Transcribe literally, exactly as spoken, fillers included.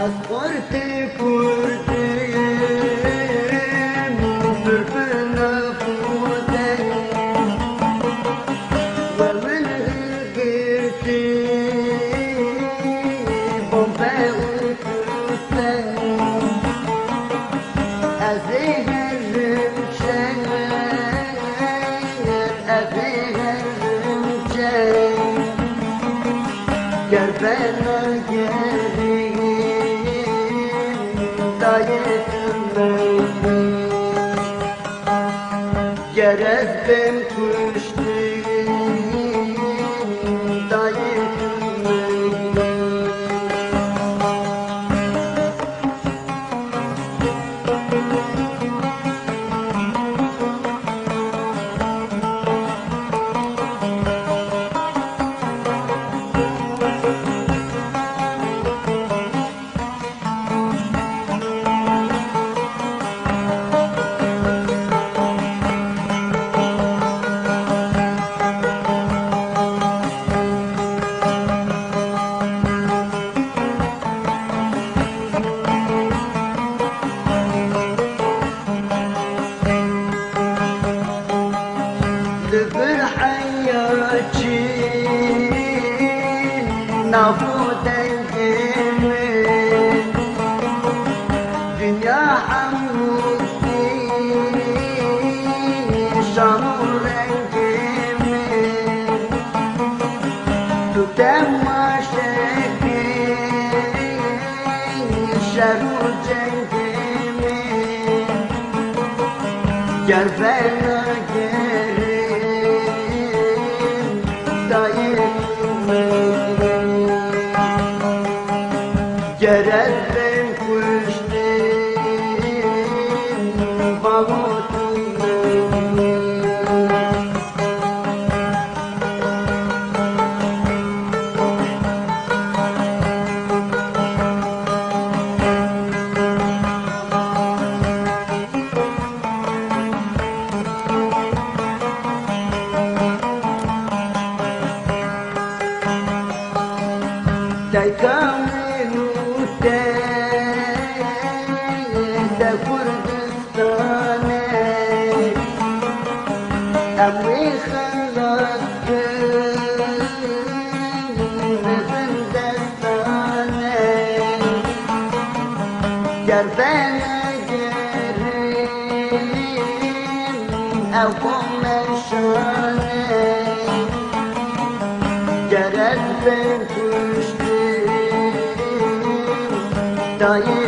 Ez xortê Kurd im, zurfina xwe de. We min hilgirtî, bombe û tufeng. Ez ê herim şer, ez ê herim şer. Ger venagerim dayê tu meyî. Ger ez bêm kuştin dayê tu meyî. Li vir heya çî navo dengê min, dinya hemû dî şan û rengê min. Tu temaşe kî şer û cengê min. Ger venagerim dayê tu meyî. Ger ez bêm kuştin bavo tu meyî. Dayka min û te de Kurdistan. Em wê xelas bin li bin destane. Ger venegerin ew xwe meşane. Ger ez bêm kuştin dayê